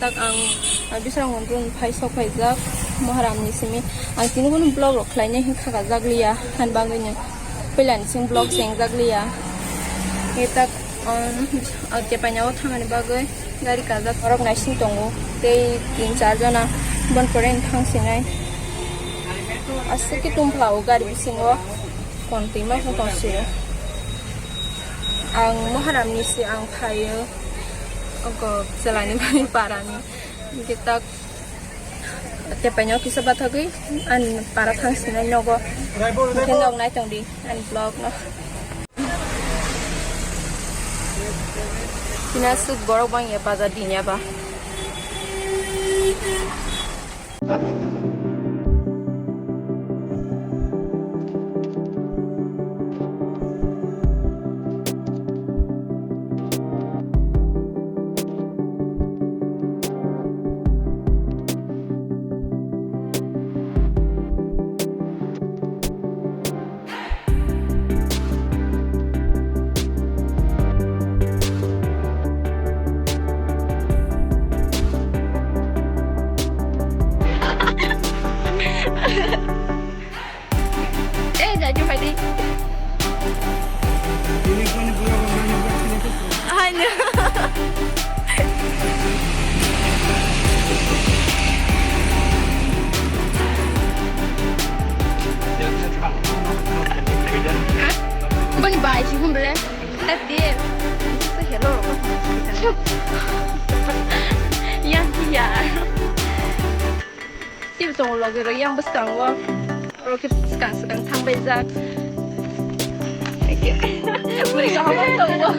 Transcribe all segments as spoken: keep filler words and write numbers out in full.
Tak ang, ah, Bisramganj phai sok phaijak Maharamni simi. Ang tini bono vlog rok khlainai hwn kha jak liya, han bagwi ni puila ni simi vlog cheng jak liya. E tak, um, ah, Kepaina o thangani bagwi gari kajak borok naising tongo. Tei tin char jona bon pore thang sinai. Aswk khe tum phlao gari bisingo. Kon twi ma khe tong sio. Ang Maharamni si ang phaio. Oko chelani bai parani. Hingke tak Kepaina o kisa bathagwi ani para thang sinai nogo. Hingke nog nai tong di ani vlog no. Tini aswk borok bang ya bazar din ya ba. Eh, jadi padi. Hai, no. Bani bai si hum bele. Tadi. Hello. Yang ya. Tip tong logi ro yang bwskango. Oro khe swkang swkang thang bai jak. Bwrwi kaham tongo.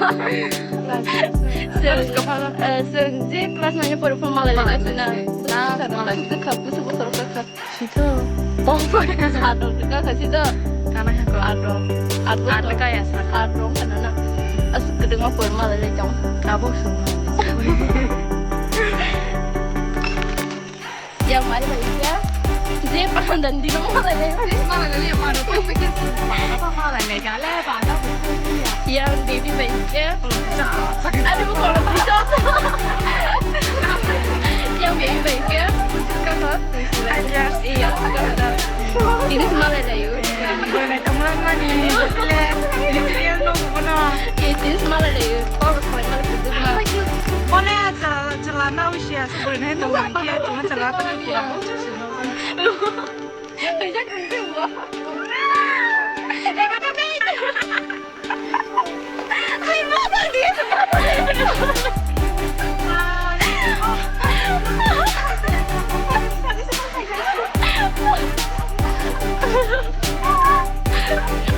Chwng, eh, chwng je class nine pore phano malai lai na. Na, malai lai kha, busu busu rok kha. Sito. Bong bong. Sa rok kha, sito. Kana kha ko? Aro. Aro. Aro kaya sa. Aro kana na. Aswk kwdwng ma pore malai lai tong. Abo swng. Yang mari bai khe je pahan dan dino malai le. Malai le, malai le, malai le, malai le, malai le. Yang baby bai khe. Ada bukan orang bisa. Yang baby bai khe. Kakak. Iya, kakak. Ini semua ada yuk. Boleh teman mani. Boleh. Ini dia no mana? Ini semua ada yuk. Oh, semua ada yuk. Boleh aja. Chwla nao sia, se bwrwi nai tong mani khe, chwla chwla tong khe. Kaisa kung khe bo. Ai, ma ta di.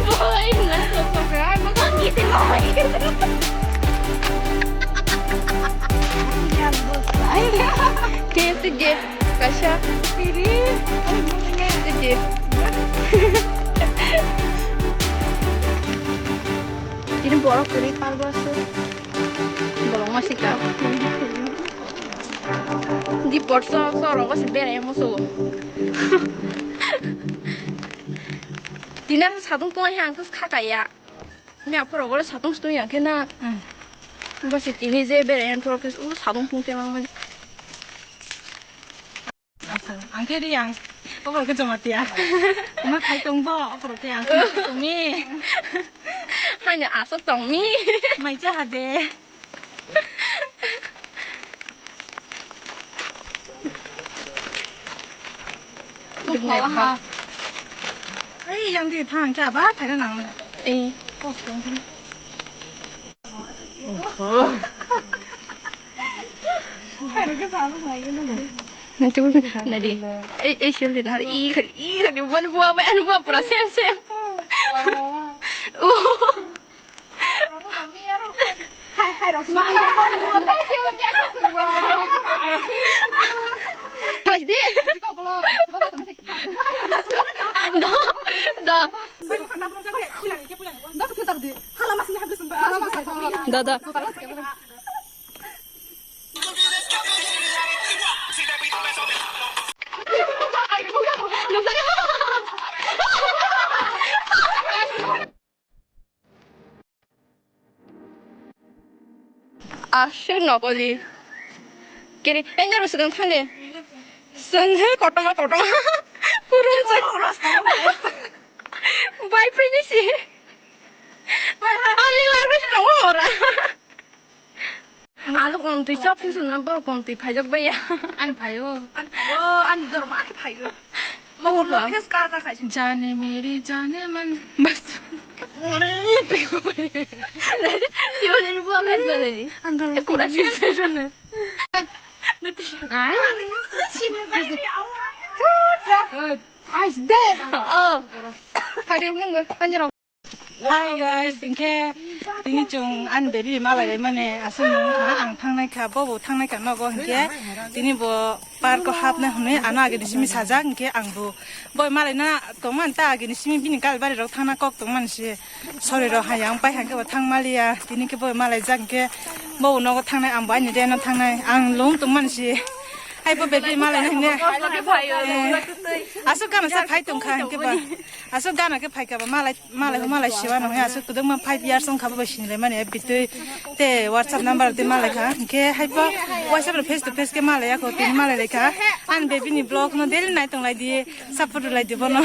Bo, ai, na, so, so, ai, ma ta di, bo. Ke tije, kaisa. Tiri. Tije. Tini borok kwrwi palbo se. Borok ma sika. Di borso, sorogo se berai musu. Tini sadung tong hai ang kha kaya. Ni aphuru gore satung sutung yang khe na. Hmm. Bo se tini je berai yang thoro khe u satung thung te mang mani. Ang khe ri ang. Bo ke joma tia. Ma khai tong bo, aphuru te ang khe tong mi. Hai ni asok tong mi. Mai cha ha de. Ei, yang di thang cha ba, thai nang. Eh. Kok tong. Nadi. Eh, eh, sih, nadi. Ih, ih, nadi. Bukan, bukan, bukan, pura sem, sem. Uh. Da, da. Aswk nokoli. Kiri, enggak harus sedang tanya. Sendal kotong kotong. Kurang sa. Bai pini sih. Ani lalu sedang ora. Alu konti chop sih sunan bor konti phaijak baya. An phayo. An phayo, an dorma an phayo. Mau lo kes kata khai. Jane meri jane man. Bas. Tiba-tiba buat kan tadi. Andor. Kurang sih sana. Hi guys, hingke tini chwng ani baby malai mane aswk nung ha ang thangnai kha, bo bo thangnai kha nogo, hingke tini bo park o hapna hwnwi ano agini simi sajak, hingke ang bo boi malai na tongman ta agini simi bini kalbari rok thangna kok tongman se. Sorry rok hai ang pai hangke bo thang maliya, tini ke bo malai jak hingke bo nogo thangnai, ang bo ani reno thangnai, ang lung tongmani si. Hai bo baby malai na hine. Aswk gana sa phai tongkha hingke ba. Aswk gana ke phaika ba malai, malai ho malai siwa no hai aswk kudung ma five years wngkha bo bai sinilai mani bitwi te WhatsApp number te malai kha hingke hai bo WhatsApp face to face ke malai ako tini malai lai kha. Ani baby ni vlog no daily nai tong lai di. Support rwlai di bono.